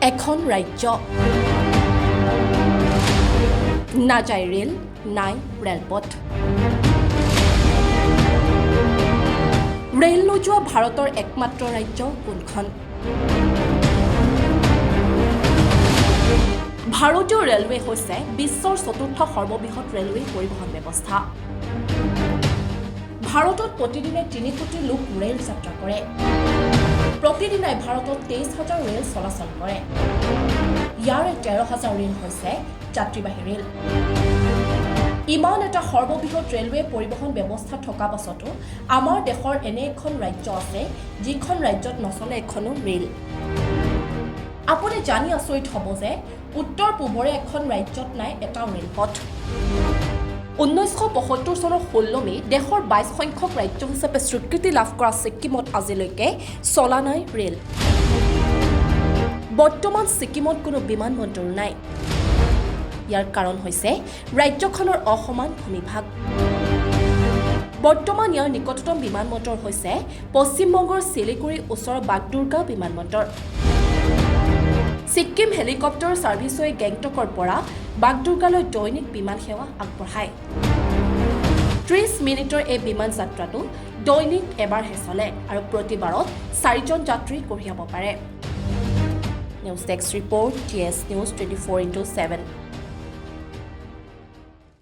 এখন ৰাজ্য নাযায় ৰেল, নাই ৰেলপথ। ৰেল নোযোৱা ভাৰতৰ একমাত্ৰ ৰাজ্য কোনখন? ভাৰতীয় ৰেলৱে হৈছে বিশ্বৰ চতুৰ্থ সৰ্ববৃহৎ ৰেলৱে পৰিবহণ ব্যৱস্থা। ভাৰতত প্ৰতিদিনে 3 কোটি লোক ৰেল যাত্ৰা কৰে। প্ৰতিদিনাই ভাৰতত 23 হাজাৰ ৰেল চলাচল কৰে। ইয়াৰে 13 হাজাৰ ৰেল হৈছে যাত্ৰীবাহী ৰেল। ইমান এটা সৰ্ববৃহৎ ৰেলৱে পৰিবহণ ব্যৱস্থা থকা পাছতো আমাৰ দেশৰ এনে এখন ৰাজ্য আছে, যিখন ৰাজ্যত নচলে এখনো ৰেল। আপুনি জানি আচৰিত হ'ব যে উত্তৰ পূবৰে এখন ৰাজ্যত নাই এটাও ৰেলপথ। 1975 চনৰ 16 মে' দেশৰ 22 সংখ্যক ৰাজ্য হিচাপে স্বীকৃতি লাভ কৰা ছিক্কিমত আজিলৈকে চলা নাই ৰেল। বৰ্তমান ছিকিমত কোনো বিমানবন্দৰো নাই। ইয়াৰ কাৰণ হৈছে ৰাজ্যখনৰ অসমান ভূমিভাগ। বৰ্তমান ইয়াৰ নিকটতম বিমানবন্দৰ হৈছে পশ্চিমবংগৰ শিলিগুৰিৰ ওচৰৰ বাগডোগ্ৰা বিমানবন্দৰ। ছিক্কিম হেলিকপ্টাৰ ছাৰ্ভিচে গেংটকৰ পৰা বাগডোগ্ৰালৈ দৈনিক বিমান সেৱা আগবঢ়ায়। 30 মিনিটৰ এই বিমান যাত্ৰাটো দৈনিক এবাৰহে চলে আৰু প্ৰতিবাৰত চাৰিজন যাত্ৰী কঢ়িয়াব পাৰে। News desk report, TS News 24x7.